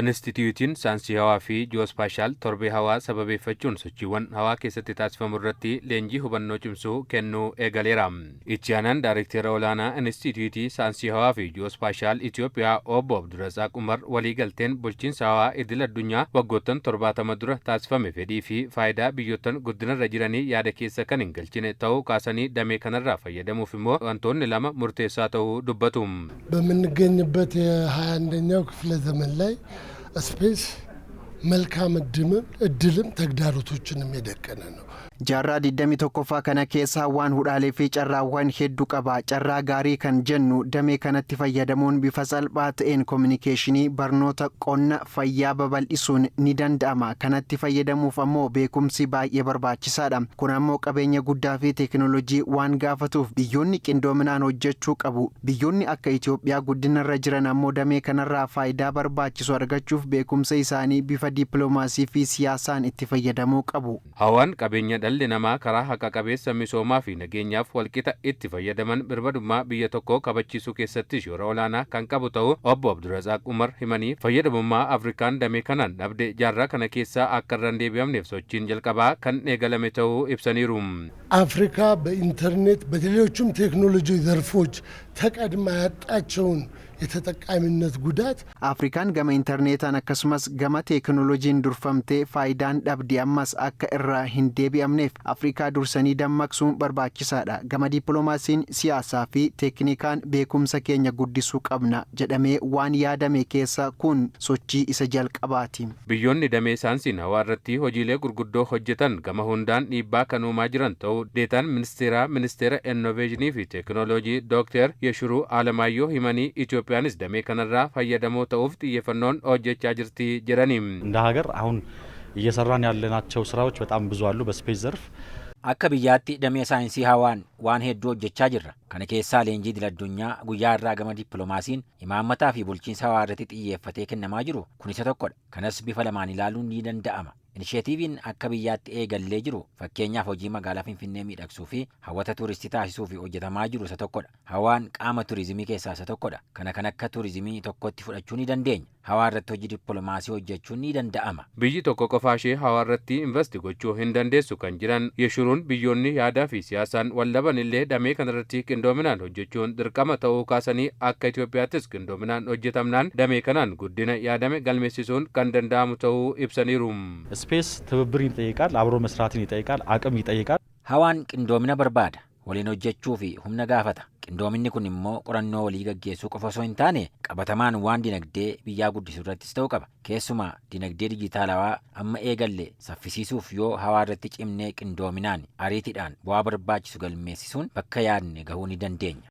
Inistituutiin Saayinsii Hawaa fi Ji'oospaashaal torbee hawaa sababeeffachuun sochiiwwan hawaa keessatti taasifamu irratti leenjii hubannoo cimsuu kennuu eegaleera. Itti aanaan Daayirektara Olaanaa Inistituutii Saayinsii Hawaa fi Ji'oospaashaal Itoophiyaa Obbo Abdurazaaq Umar, waliigalteen bulchiinsa hawaa idil addunyaa waggoottan 70 dura taasifame fedhii fi faayidaa biyyoottan guddinarra jiranii yaada keessa kan hin galchine ta'uu kaasanii, damee kanarraa fayyadamuuf immoo wantoonni lama murteessaa ta'uu dubbatu. በምንገኝበት የ21ኛው ክፍለ ዘመን ላይ ስፔስ መልካም እድልም ተግዳሮቶችንም የደቀነ ነው። Jaarraa 21ffaa kana keessa hawaan hudhaalee fi carraawwan hedduu qaba. Carraa gaarii kan jennu damee kanatti fayyadamuun bifa salphaa ta'een koominikeeshinii, barnoota, qonna, fayyaa babal'isuun ni danda'ama. Kanatti fayyadamuuf ammoo beekumsi baay'ee barbaachisaadha. Kun ammoo qabeenya guddaa fi teekinooloojii waan gaafatuuf biyyoonni qindoominaan hojjechuu qabu. Biyyoonni akka Itoophiyaa guddinarra jiran ammoo damee kanarraa faayidaa barbaachisu argachuuf beekumsa isaanii bifa dippiloomaasii fi siyaasaan itti fayyadamuu qabu. Hawaan qabeenya dhalli namaa karaa haqa qabeessa misoomaa fi nageenyaaf walqixa itti fayyadaman, birmadummaa biyya tokkoo kabachiisuu keessatti shoora olaanaa kan qabu ta'uu Obbo Abdurazaaq Umar himanii, fayyadamummaa Afrikaan damee kanaan dhabde jaarraa kana keessaa akka irra hin deebi'amneef sochiin jalqabaa kan eegalame ta'uu ibsaniiru. አፍሪካ በኢንተርኔት በሌሎችም ቴክኖሎጂ ዘርፎች ተቀድማ ያጣቸውን የተጠቃሚነት ጉዳት Afrikaan gama intarneetaan akkasumas gama teekinooloojiin durfamtee faayidaan dhabde ammas akka irraa hin deebi'amneef Afrikaa dursanii dammaqsuun barbaachisaadha. Gama dippiloomaasiin, siyaasaa fi teeknikaan beekumsa keenya guddisuu qabna jedhamee waan yaadame keessa kun sochii isa jalqabaati. Biyyoonni damee saayinsiin hawaa irratti hojiilee gurguddoo hojjetan gama hundaan dhiibbaa kan uumaa jiran ta'uu deetaan ministeeraa Ministeera Innoveeshinii fi Teekinooloojii Dooktar Yeshuruu Alamaayyoo himanii, Itoophiyaanis damee kanarraa fayyadamoo ta'uuf xiyyeeffannoon hojjechaa jirti jedhani. እንደ ሀገር አሁን እየሰራን ያለናቸው ስራዎች በጣም ብዙ አሉ በስፔስ ዘርፍ። Akka biyyaatti damee saayinsii hawaan waan hedduu hojjechaa jirra. Kana keessaa leenjii idil addunyaa guyyaa irraa gama dippiloomaasiin, imaammataa fi bulchiinsa hawaa irratti xiyyeeffatee kennamaa jiru kun isa tokkodha. Kanas bifa lamaan ilaaluun ni danda'ama. Inisheetiiviin akka biyyaatti eegallee jiru, fakkeenyaaf hojii magaalaa Finfinnee miidhagsuu fi hawwata tuuristii taasisuu fi hojjetamaa jiru isa tokkodha. Hawaan qaama turizimii keessaa isa tokkodha. Kana kan akka turizimii tokkotti fudhachuu ni dandeenya. Hawaa irratti hojii dippiloomaasii hojjechuun ni danda'ama. Biyyi tokko qofaa ishee hawaa irratti invest gochuu hin dandeessu kan jiran Yeshuruun, biyyoonni yaadaa fi siyaasaan wallaban illee damee kanarratti qindoominaan hojjechuun dirqama ta'uu kaasanii, akka Itoophiyaattis qindoominaan hojjetamnaan damee kanaan guddina yaadame galmeessisuun kan danda'amu ta'uu ibsaniiru. ስፔስ ትብብርን ይጠይቃል፣ አብሮ መስራትን ይጠይቃል፣ አቅም ይጠይቃል። Hawaan qindoomina barbaada. Waliin hojjechuu fi humna gaafata. Qindoominni kun immoo qorannoo walii gaggeessuu qofa osoo hin taane qabatamaan waan dinagdee biyyaa guddisuu irrattis ta'uu qaba. Keessumaa dinagdee dijitaalawaa amma eegalle saffisiisuuf yoo hawaa irratti cimnee qindoominaan ariitiidhaan bu'aa barbaachisu galmeessisuun bakka yaadne gahuu ni dandeenya.